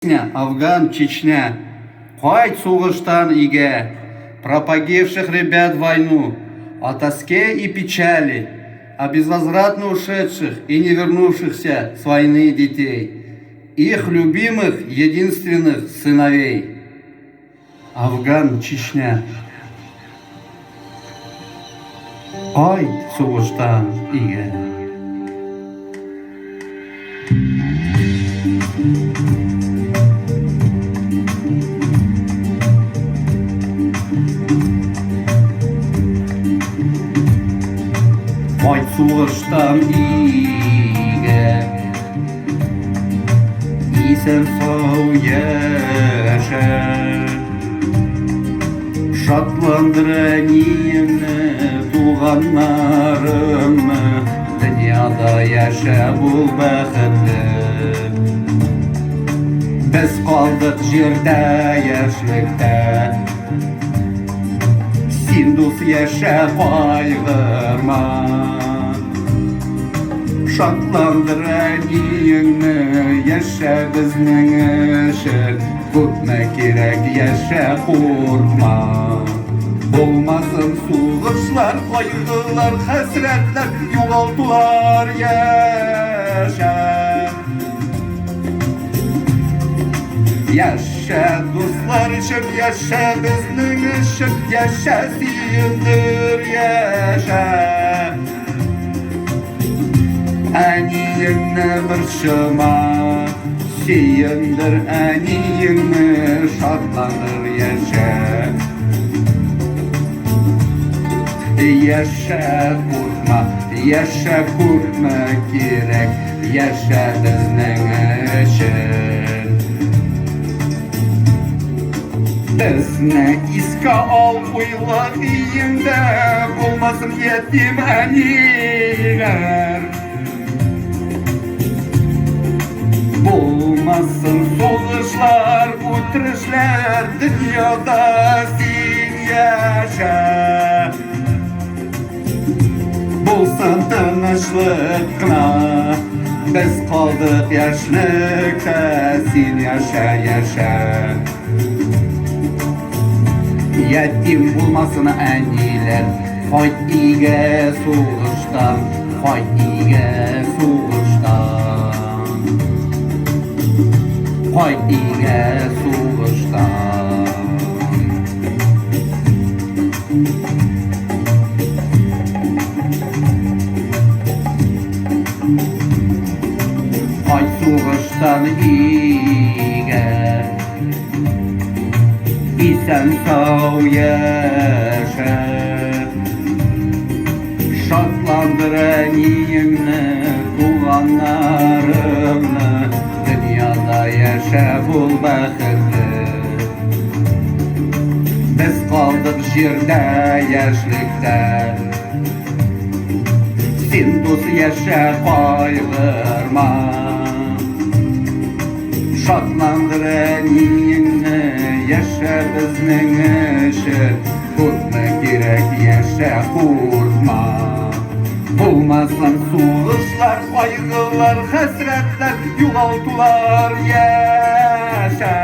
Песня Афган, Чечня. Кайт сугыштан өйгә, Про погибших ребят в войну, О тоске и печали, О безвозвратно ушедших и не вернувшихся с войны детей, Их любимых единственных сыновей. Афган, Чечня. Кайт сугыштан өйгә. Кайт сугыштан өйгә. Исән-сау яшә. Шатландыр әниеңне, туганнарыңны, дөньяда яшә, бул бәхетле. Без калдык җирдә яшьлектә. Син, дус, яшә, кайгырма. Шатландыр әниеңне, яшә безнең өчен. Күпме кирәк, яшә, куркма. Булмасын сугышлар, кайгылар, хәсрәтләр, югалтулар, яшә. Яшә, дуслар өчен, яшә, безнең өчен, яшә, сөендер, яшә. Әниеңне борчыма, сөендер әниеңне, шатландыр, яшә. Яшә, куркма, яшә, күпме кирәк, яшә безнең өчен. Безне искә ал, уйла өеңдә, булмасын ятим әниләр. Булмасын сугышлар, үтерешләр, дөньяда син яшә. Булсын тынычлык кына, без калдык яшьлектә, син яшә, яшә. Ятим булмасын әниләр, кайт өйгә сугыштан, кайт өйгә сугыштан. Кайт өйгә сугыштан. Кайт сугыштан өйгә. Исән-сау яшә. Шатландыр әниеңне, туганнарыңны, дөньяда яшә, бул бәхетле. Без калдык җирдә яшьлектә. Син, дус, яшә, кайгырма. Шатландыр әниеңне, яшә безнең өчен. Күпме кирәк, яшә, куркма. Булмасын сугышлар, кайгылар, хәсрәтләр, югалтулар, яшә.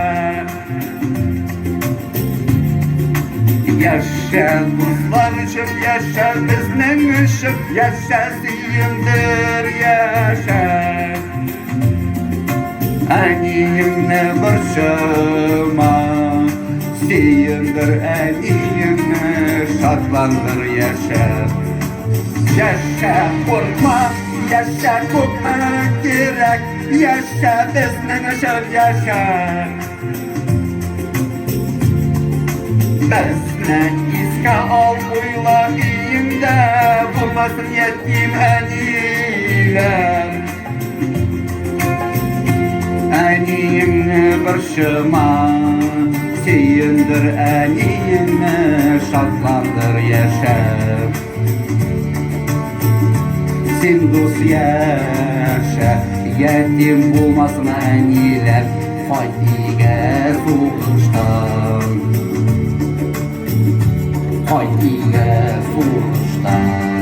Яшә, дуслар өчен, яшә, безнең өчен, яшә, сөендер, яшә. Әниеңне борчыма, сөендер әниеңне, шатландыр, яшә. Яшә, куркма, яшә, күпме кирәк, яшә, безнең өчен яшә. Безне искә ал, уйла өеңдә, булмасын ятим әниләр. Әниеңне борчыма, сөендер әниеңне, шатландыр, яшә. Син, дус, яшә, ятим булмасын әниләр, кайт өйгә сугыштан. Кайт өйгә сугыштан.